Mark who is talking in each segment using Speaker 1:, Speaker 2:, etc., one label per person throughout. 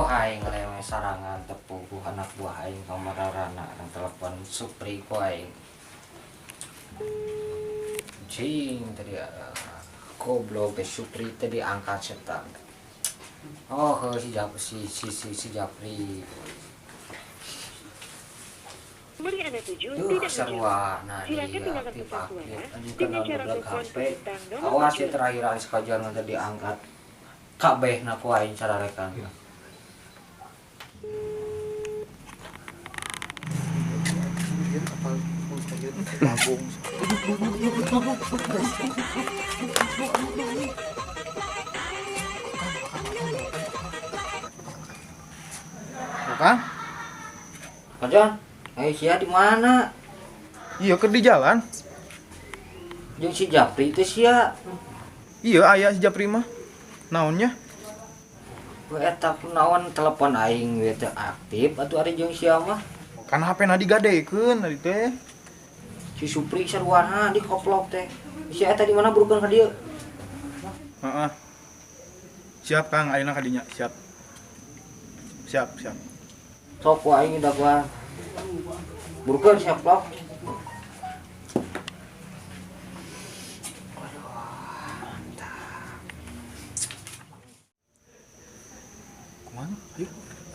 Speaker 1: Aing lewe sarangan tepuguh anak buah aing kamararana nang telepon Supri ku aing. Cing tadi goblok teh Supri teh diangkat setan. Oh, heuh, si Jap si si si, si Japri.
Speaker 2: Nomor yang Anda tuju
Speaker 1: Duh,
Speaker 2: tidak
Speaker 1: sarua
Speaker 2: menjawab.
Speaker 1: nah
Speaker 2: Silakan
Speaker 1: dia
Speaker 2: tinggalkan
Speaker 1: aktif
Speaker 2: pesan
Speaker 1: aktif.
Speaker 2: suara
Speaker 1: Anjing
Speaker 2: dengan
Speaker 1: kenal
Speaker 2: cara
Speaker 1: goblok
Speaker 2: telepon
Speaker 1: HP.
Speaker 2: ke bintang nomor
Speaker 1: Awas ya
Speaker 2: tujuan.
Speaker 1: terakhiran sekajuan tadi diangkat. Kabeh na ku aing cararekan.
Speaker 3: Bukan?
Speaker 1: Kajon, ayo sia di mana?
Speaker 3: Iya, keur di jalan.
Speaker 1: Jeung si Japri teh sia.
Speaker 3: Iya, aya si Japri mah. Naonnya?
Speaker 1: We eta kunaon telepon aing we teu aktif atuh ari jeung sia mah.
Speaker 3: Kan HP na digadekeun tadi teh.
Speaker 1: Si Supri saruana di koplok teh. Si eta di mana burukeun ka dieu?
Speaker 3: Heeh. Siap Kang, ayeuna ka dinya, siap. Siap, siap.
Speaker 1: Sok ku aing dagoan. Burukeun siap plok.
Speaker 3: Kumaha? Ayo,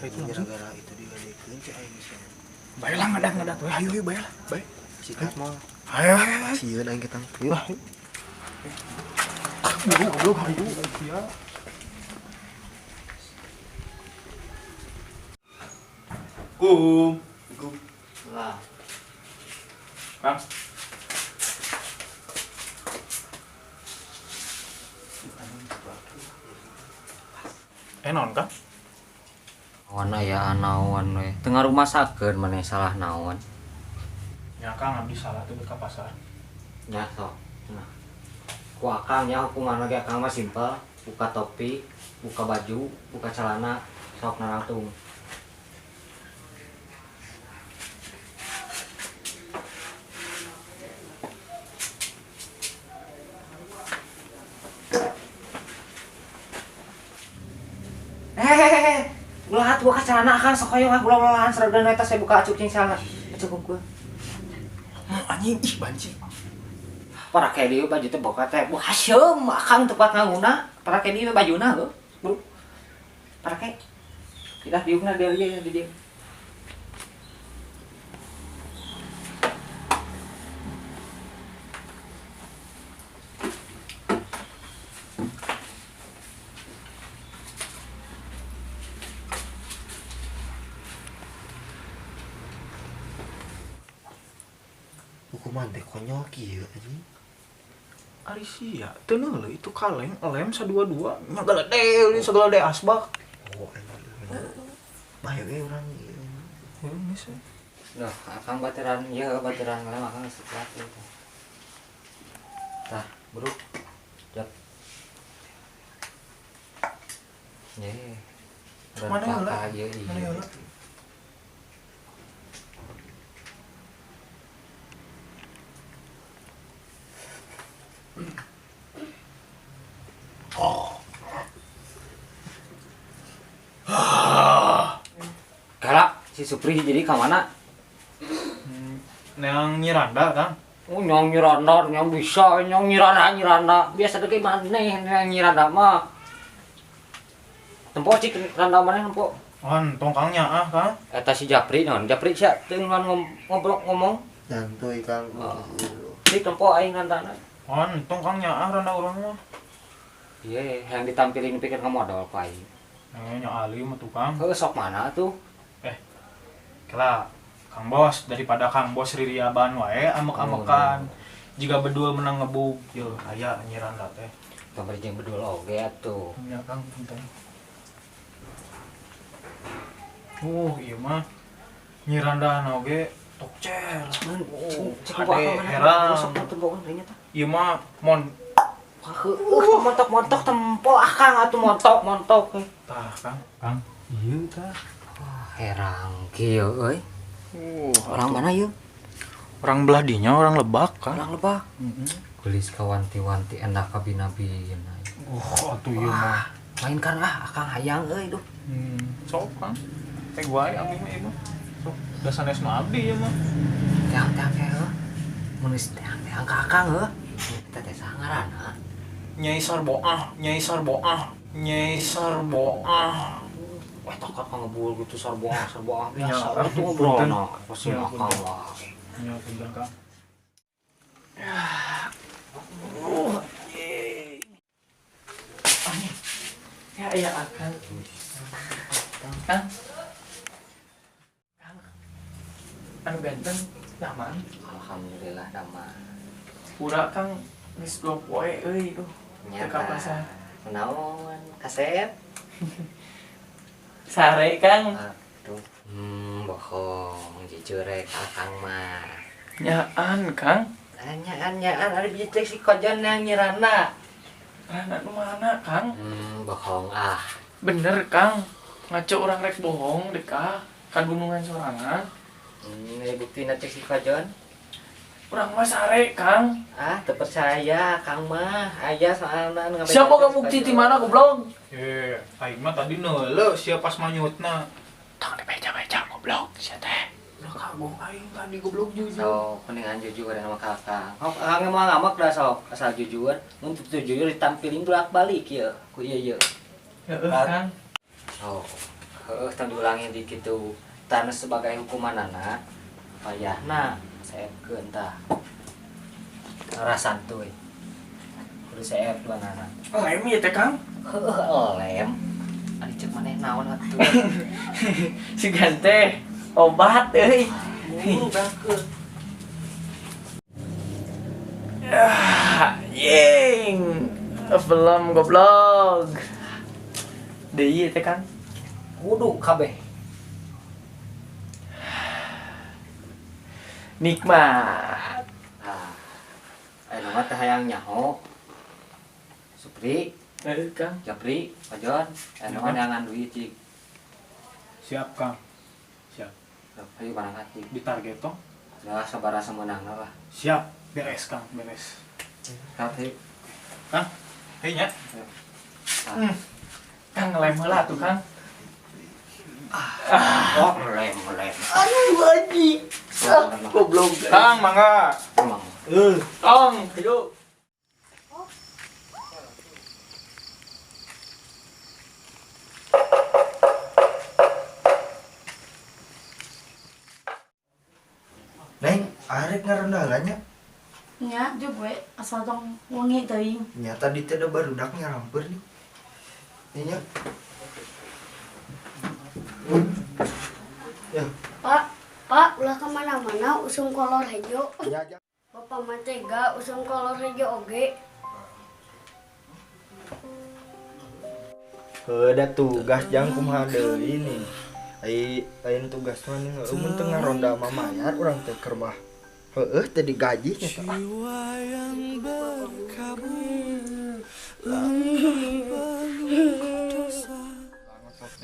Speaker 3: ayo itu langsung.
Speaker 4: Gara-gara itu digadekeun cek aing geus.
Speaker 3: Bae lah ngadat-ngadat we, ayo ayo bae lah, bae.
Speaker 4: Sikat moal.
Speaker 3: Ayo, ayo, ayo.
Speaker 4: Sieun aing ketang. Yuk.
Speaker 3: Lah, ayo. Buru, goblok, ayo. Sia. Kum. Kum.
Speaker 1: Lah,
Speaker 3: Kang. Eh, naon Kang?
Speaker 1: Naon aya naon we. Tengah rumah sakeun maneh salah naon.
Speaker 3: Ya Kang, abdi salah tuh ke pasar.
Speaker 1: Nya sok. Nah. Ku akang nya hukuman lagi akang mah simpel, buka topi, buka baju, buka celana, sok narangtung. Hehehe, ulah atuh buka celana akang sok hoyong ah ulah-ulahan seragam eta saya buka acuk jeung celana. Acuk gua.
Speaker 3: Anjing, ih banci.
Speaker 1: Para kayak dia baju teh boka teh, wah haseum akang tempat nganguna, para kayak dia bajuna heuh, bro. Para kayak tidak diukna dia dia di dia.
Speaker 4: Hukuman teh konyol kieu anjing.
Speaker 3: Ari sia, teu neuleuh itu kaleng elem sadua-dua nya galede sagala de asbak.
Speaker 4: Oh, anjing. Bahaya we urang ieu.
Speaker 3: Heuh, geus we.
Speaker 1: Loh, akang baturan ieu baturan ngelem akang geus kuat ieu. Tah, bro. Jap. Ye.
Speaker 3: Mana heula?
Speaker 1: Ieu
Speaker 3: Mana
Speaker 1: ieu.
Speaker 3: heula?
Speaker 1: Kala si Supri jadi ka mana?
Speaker 3: Neang Nyiranda, Kang.
Speaker 1: Oh, nyong nyiranda, nyong bisa, nyong nyiranda, nyiranda. Biasa deh maneh nyong nyiranda mah. Tempo cik randa maneh tempo.
Speaker 3: Oh, entong Kang nya ah, Kang.
Speaker 1: Eta si Japri naon? Japri sia teu ngobrol ngomong.
Speaker 4: Santuy Kang.
Speaker 1: Oh. Cik tempo aing randana.
Speaker 3: Oh, entong Kang nya ah randa urang mah.
Speaker 1: Iya, yang ditampilin pikir ngemodal ku aing.
Speaker 3: Eh, nya alim atuh Kang.
Speaker 1: Heuh, sok mana tuh?
Speaker 3: Kela Kang Bos daripada Kang Bos ririaban wae amek-amekan. Jika bedul menang ngebug, yeuh aya nyiranda teh.
Speaker 1: Tong bari jeung bedul oge atuh.
Speaker 3: Nya Kang punten. Ieu mah nyirandana oge tokcer.
Speaker 1: Oh, cek
Speaker 3: Ade herang.
Speaker 1: Sok tempo kan tah.
Speaker 3: Ieu mah mon
Speaker 1: Heuh, montok-montok tempo akang atuh montok-montok.
Speaker 3: tah Kang. Kang, ieu tah.
Speaker 1: Wah, herang kieu euy. Orang mana ieu?
Speaker 3: Orang belah dinya orang Lebak Kang.
Speaker 1: Orang Lebak.
Speaker 3: Heeh.
Speaker 1: Kulis kawanti-wanti endah kabina-bina.
Speaker 3: Atuh ieu mah.
Speaker 1: Mainkan ah, akang hayang euy duh.
Speaker 3: Sok Kang. Teh wae abdi mah ieu mah. Sok da sanes mah abdi ieu mah.
Speaker 1: Teang-teang teh heuh. Mun geus teang-teang ka akang heuh. Eta teh saha ngaranna?
Speaker 3: Nyai Sarboah, Nyai Sarboah, Nyai Sarboah.
Speaker 1: Wah, tak akang ngebul gitu Sarboah, Sarboah biasa
Speaker 3: Ya,
Speaker 1: atuh ngobrolna. Pasti
Speaker 3: Ya,
Speaker 1: akang wae.
Speaker 3: Nya punten Kang.
Speaker 5: Ya ya akang. Kang. Kang. Anu ganteng, damang.
Speaker 1: Alhamdulillah damang.
Speaker 5: Pura Kang geus 2 poe euy duh. Teu kapasan.
Speaker 1: Naon kasep?
Speaker 5: Sare Kang.
Speaker 1: Aduh. Bohong, jujur rek akang mah.
Speaker 5: Nyaan Kang.
Speaker 1: Nyaan nyaan ari biji cek si kojon yang nyirana.
Speaker 5: Rana nu mana Kang?
Speaker 1: Bohong ah.
Speaker 5: Bener Kang. Ngaco urang rek bohong dek ah. Ka gunungan sorangan.
Speaker 1: Ini buktina cek si kojon.
Speaker 5: Urang mah sare Kang.
Speaker 1: Ah, teu percaya Kang mah. Aya soalna nu
Speaker 5: Siapa ka bukti di mana goblok?
Speaker 3: Aing mah tadi neuleuh sia pas manyutna.
Speaker 5: Tong dibeca-beca goblok sia teh.
Speaker 3: Udah kagok aing tadi goblok jujur.
Speaker 1: Sok, mendingan jujur sama kakak. Sok, akang mah ngamak dah sok, asal jujur. Mun teu jujur ditampilin bolak-balik ieu. Ku ieu ieu.
Speaker 5: Heeh Kang.
Speaker 1: Oh, heuh tong diulangin di kitu. Tanah sebagai hukumanana payahna seepkeun tah. Ora santuy. Kudu seep duanana.
Speaker 5: Lem ieu teh Kang.
Speaker 1: Heuh, lem. Ari ceuk maneh naon atuh.
Speaker 5: Si ganteh obat euy.
Speaker 1: Buru bangkeut.
Speaker 5: Ah, ying. Belum goblok. Deui teh Kang.
Speaker 1: Kudu kabeh.
Speaker 5: Nikmat.
Speaker 1: Ah. Ayeuna mah teh hayang nyaho. Supri,
Speaker 5: Kang.
Speaker 1: Japri, Pajon, ayeuna mah neangan duit cik.
Speaker 3: Siap Kang. Siap.
Speaker 1: Ayo barangkat cik.
Speaker 3: Ditarget tong.
Speaker 1: Lah sabaraha sameunangna lah.
Speaker 3: Siap, beres Kang, beres.
Speaker 1: Kang teh.
Speaker 3: Kang, hei nya.
Speaker 1: Ah.
Speaker 5: Kang ngelem heula atuh Kang.
Speaker 1: Oh, ngelem, ngelem.
Speaker 5: Aduh anjing. Ah, goblok.
Speaker 3: Kang, mangga.
Speaker 1: Emang.
Speaker 5: Kang, ayo.
Speaker 4: Neng, arek ngarondalannya.
Speaker 6: Nya, jeung we asal tong wengi teuing.
Speaker 4: Nya tadi teh da barudak nyaramper nih. Nya. Ya.
Speaker 7: Pak, Pak, ulah kemana-mana usum kolor hejo.
Speaker 4: Ya, ya.
Speaker 7: Bapak mah tega usum kolor hejo oge.
Speaker 4: Heuh, da tugas jang kumaha deui nih. Ai lain tugas mah nih heueuh mun teu ngaronda mah mayar urang teh keur mah. Heueuh teh digaji nya teh.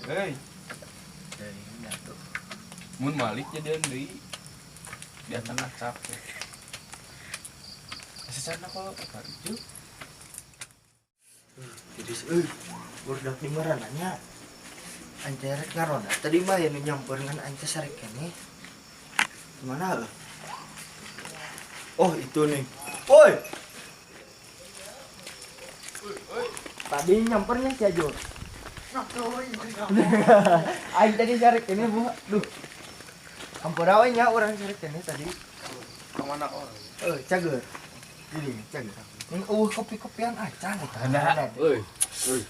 Speaker 8: Hei. Mun malik jadian deui. Diacak-acak. Secara kalau itu.
Speaker 4: Jadi euy, budak di marananya. Ance rek ngaronda tadi mah ya nu nyamper ngan ance sarek keneh. Gimana heuh? Oh, itu nih. Woi. Tadi nyampernya si Ajur. Aing tadi sarek keneh, Bu. Duh. Ampura we nya urang sarek keneh tadi.
Speaker 8: Ka mana orang?
Speaker 4: Cager. Jadi, cager. Ini eueuh kopi-kopian acan eta.
Speaker 8: Ada. Euy. Euy.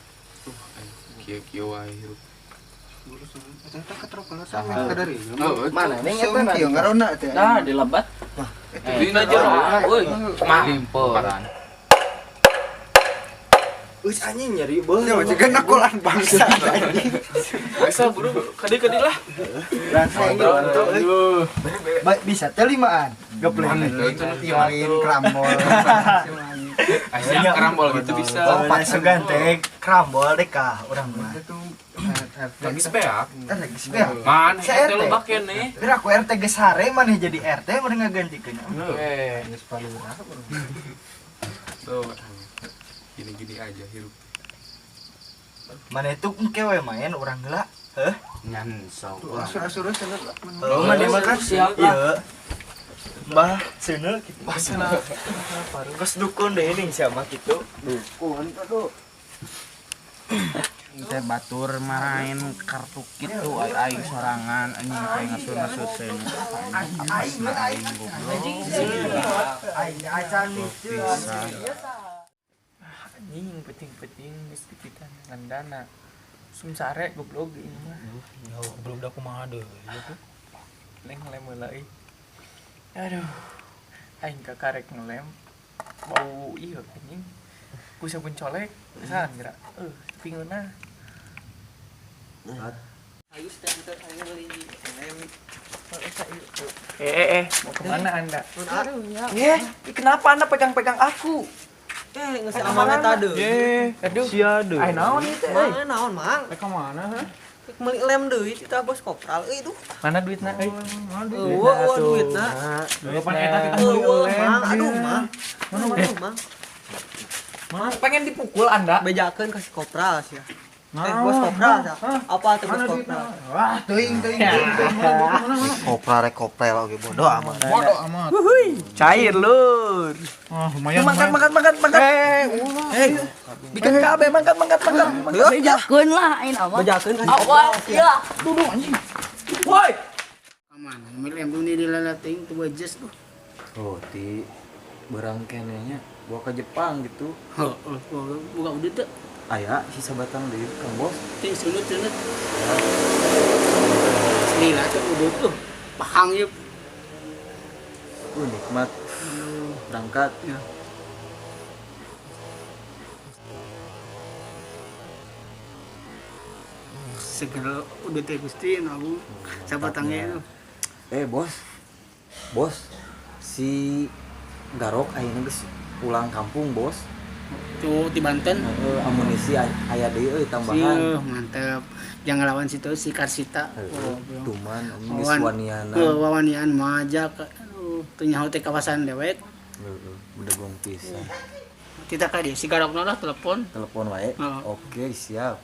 Speaker 8: Kieu-kieu wae hirup.
Speaker 4: Mana neng eta na? Ngaronda teh.
Speaker 5: Nah, dilebat.
Speaker 8: Dina jero. Euy. Limperan.
Speaker 4: Euy anjing nyeri beuh. Ya juga nakolan bangsa anjing.
Speaker 5: Bisa buru kadi-kadi lah.
Speaker 4: Rasa ini euy. Bisa teh limaan. Geplek.
Speaker 9: Main krambol.
Speaker 8: Asya karambol gitu bisa.
Speaker 4: Oh, sugan teh krambol deh kah urang mah.
Speaker 8: Lagi sepeak.
Speaker 4: Lagi sepeak.
Speaker 8: Man,
Speaker 4: Se
Speaker 8: RT
Speaker 4: RT.
Speaker 8: lo baken nih.
Speaker 4: Kira aku RT geus hare maneh jadi RT maneh ngagantikeun.
Speaker 8: Eh,
Speaker 4: Geus palurah.
Speaker 8: tuh. Gini-gini aja hirup.
Speaker 4: Mana itu engke we main urang heula. Heuh.
Speaker 9: Ngan sok.
Speaker 8: Asur-asur seuneu lah.
Speaker 4: Heuh, mana mah kan
Speaker 1: Siap lah.
Speaker 4: Iya. Bah, seuneu kitu. Kos dukun deh ning siapa kitu.
Speaker 9: Dukun tuh. Teh batur marahin kartu kitu aing sorangan anjing aing ngasur-ngasur seuneu. Aing aing goblok.
Speaker 4: Aing acan itu.
Speaker 5: Anjing penting-penting geus tititan ngandana. Sum sare goblok ieu mah.
Speaker 3: Ya goblok da kumaha deui ieu.
Speaker 5: Leng ngelem heula euy. Aduh. Aing kakarek ngelem. Bau ieu anjing. Ku sabun colek, pisan geura. Tapi ngeunah. Mau kemana Anda? Kenapa Anda pegang-pegang aku?
Speaker 1: Nggak amanah tadi.
Speaker 5: Aduh.
Speaker 3: Sia deui.
Speaker 5: Ai naon ieu teh?
Speaker 1: Mana naon, Mang?
Speaker 3: Rek ka mana, hah?
Speaker 1: Meuli lem deui kita bos kopral euy duh.
Speaker 5: Mana duitna euy?
Speaker 1: Eueuh duitna.
Speaker 3: Duitna eta kita meuli lem.
Speaker 1: Mang, aduh, Mang. Aduh, Mang.
Speaker 5: Mana pengen dipukul Anda?
Speaker 1: Bejakeun ka si kopral sia. Bos kopral sia. Apa tuh bos kopral?
Speaker 3: Wah, teuing.
Speaker 4: Kopral rek koprel oge bodo amat.
Speaker 3: Bodo amat.
Speaker 5: Wuhui, cair lur.
Speaker 3: Ah, lumayan.
Speaker 5: Makan. Bikin kabeh makan.
Speaker 6: Bejakeun lah aing awak.
Speaker 1: Bejakeun ka si
Speaker 6: Awak ya.
Speaker 3: Duduk anjing.
Speaker 5: Woi.
Speaker 10: Kamana meuli lem dunia dilalating tuh wajes tuh.
Speaker 8: Oh, ti berang kenenya bawa ke Jepang gitu.
Speaker 10: Heeh, buka udah teu.
Speaker 8: Aya sisa batang deui Kang Bos.
Speaker 10: Ti sunut. Lila teh udah tuh. Pahang ieu.
Speaker 8: Nikmat. Berangkat.
Speaker 10: Ya. Segera udah teh Gusti aku sabatangnya itu.
Speaker 8: Bos. Bos, si Garok ayeuna geus pulang kampung, Bos.
Speaker 10: Tuh di Banten.
Speaker 8: Amunisi aya deui euy tambahan.
Speaker 10: Sieuh, mantep. Jangan lawan situ si Karsita.
Speaker 8: Tuman geus waniana.
Speaker 10: Heuh, wawanian majak. Aduh, teu nyaho teh kawasan dewek.
Speaker 8: Heeh, bedegong pisan.
Speaker 10: Tita ka dieu si Garokna lah telepon.
Speaker 8: Telepon wae. Oke, siap.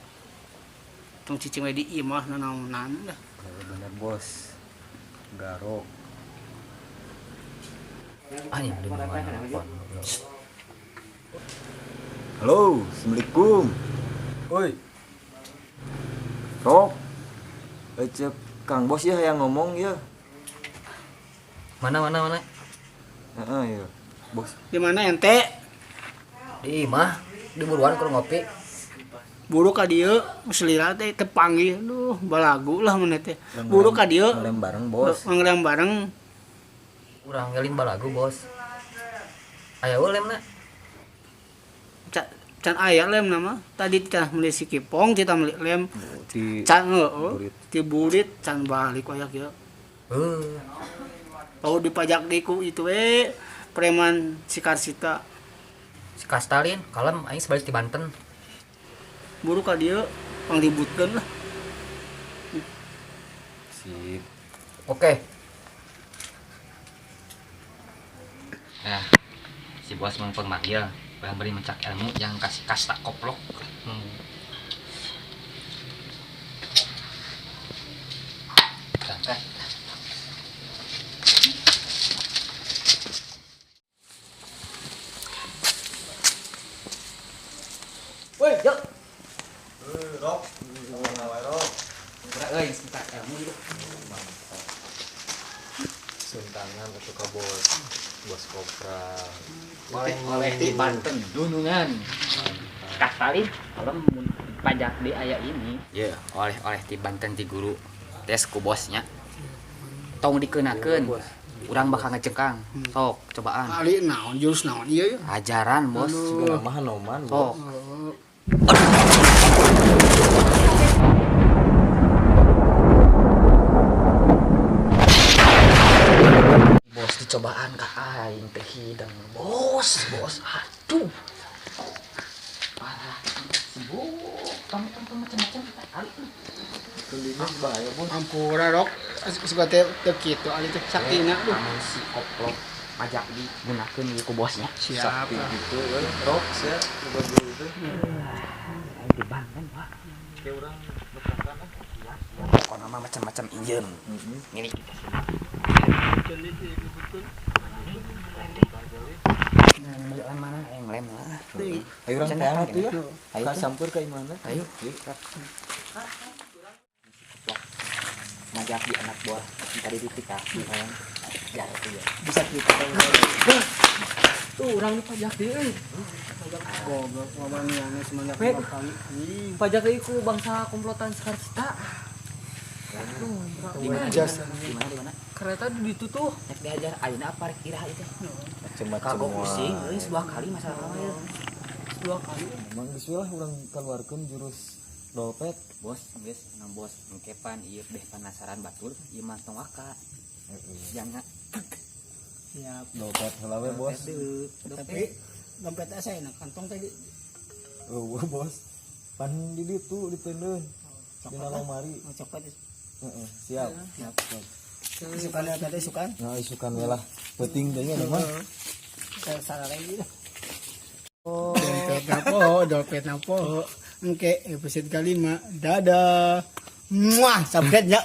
Speaker 10: Tong cicing we di imah nanaonan dah.
Speaker 8: Bener, Bos. Garok.
Speaker 1: Anjing telepon.
Speaker 8: Halo, Assalamualaikum. Oi. Rok. Cek Kang Bos ya yang ngomong ya.
Speaker 1: Mana?
Speaker 8: Heeh, iya. Bos.
Speaker 10: Di mana ente?
Speaker 1: Di imah, di buruan keur ngopi.
Speaker 10: Buru ka dieu, geus lila teh teu panggih. Aduh, balagu lah mun teh. Buru ka dieu.
Speaker 8: Ngelem bareng, Bos.
Speaker 10: Ngelem bareng.
Speaker 1: Urang ngelin balagu, Bos. Aya we lemna.
Speaker 10: Can aya lem nama. Tadi kita meuli si Kipong, kita meuli lem. Can heueuh, ti burit can balik aya kieu.
Speaker 1: Heuh.
Speaker 10: Tau dipajak deui ku itu we preman si Karsita.
Speaker 1: Si Kastalin, kalem aing sebalik ti Banten.
Speaker 10: Buru ka dieu pangributkeun lah.
Speaker 8: Sip.
Speaker 1: Oke. Nah, si bos mengpanggil beri mencak ilmu yang kasih kasta koplok. Berangkat. Woi, yuk.
Speaker 4: Rok. Rok.
Speaker 1: Gerak euy, sebentar ilmu dulu.
Speaker 8: Mantap. Suntangan atau ka bos. Bos kopral.
Speaker 1: Oleh di Banten dunungan. Kastalin kalau pajak di aya ini. Ya, yeah, oleh-oleh di Banten ti guru. Tes ku bosnya. Tong dikenakeun. Urang bakal ngecekang. Sok cobaan.
Speaker 10: Ali naon jurus naon ieu ya?
Speaker 1: Ajaran, Bos.
Speaker 8: Segala mah noman,
Speaker 1: Sok. Bos dicobaan ka aing teh hidang. Bos, aduh. Parah. Sibuk. Kamu macam-macam kali.
Speaker 8: Kulina bahaya, Bos.
Speaker 10: Ampura rok. Suka teh teu kitu ali teh saktina duh.
Speaker 1: Amun si koplok pajak digunakeun ieu ku bosnya.
Speaker 10: Siap.
Speaker 8: Sakti gitu euy. Rok sia coba dulu teh.
Speaker 1: Di Banten, Pak.
Speaker 9: Kayak urang betakan ah.
Speaker 1: Pokoknya mah macam-macam injeun. Milik kita semua. Nah, beli lem mana? Yang lem lah.
Speaker 8: Ayo urang
Speaker 1: Cenah,
Speaker 8: teh atuh ya.
Speaker 1: Ayo
Speaker 8: Ka
Speaker 1: tuh.
Speaker 8: sampeur ka imahna.
Speaker 1: Ayo. Ngajak di anak buah tadi di kita. Ya, itu ya.
Speaker 10: Bisa kita. Tuh orang pajak deui euy. Goblok wawaniana semenjak
Speaker 5: Pet.
Speaker 10: dua kali.
Speaker 5: Pajak deui ku bangsa komplotan Sekarcita.
Speaker 1: Di mana?
Speaker 8: Jas.
Speaker 1: Di mana? Di mana?
Speaker 5: Kereta di ditu tuh.
Speaker 1: Nek diajar ayeuna apa rek iraha itu?
Speaker 8: Macem-macem.
Speaker 1: Kagok pusing
Speaker 8: wae.
Speaker 1: euy dua kali masalah mah ya.
Speaker 5: Dua kali.
Speaker 8: Emang geus we lah urang keluarkeun jurus dompet.
Speaker 1: Bos, geus nang bos engkepan ieu beh penasaran batur ieu mah tong waka. Jangan
Speaker 10: Siap.
Speaker 8: Dompet heula we, Bos.
Speaker 10: Tapi dompet saya enak kantong tadi.
Speaker 8: Eueuh, Bos. Pan di ditu diteundeun. Dina lemari.
Speaker 10: Mau coklat.
Speaker 8: Heeh, siap.
Speaker 10: Siap. Isukan ya tadi isukan.
Speaker 8: Nah, isukan we lah. Penting teh nya mah.
Speaker 10: Saya salah lagi dah. Dompet napo, dompet napo. Engke episode kelima. Dadah. Muah, subscribe ya.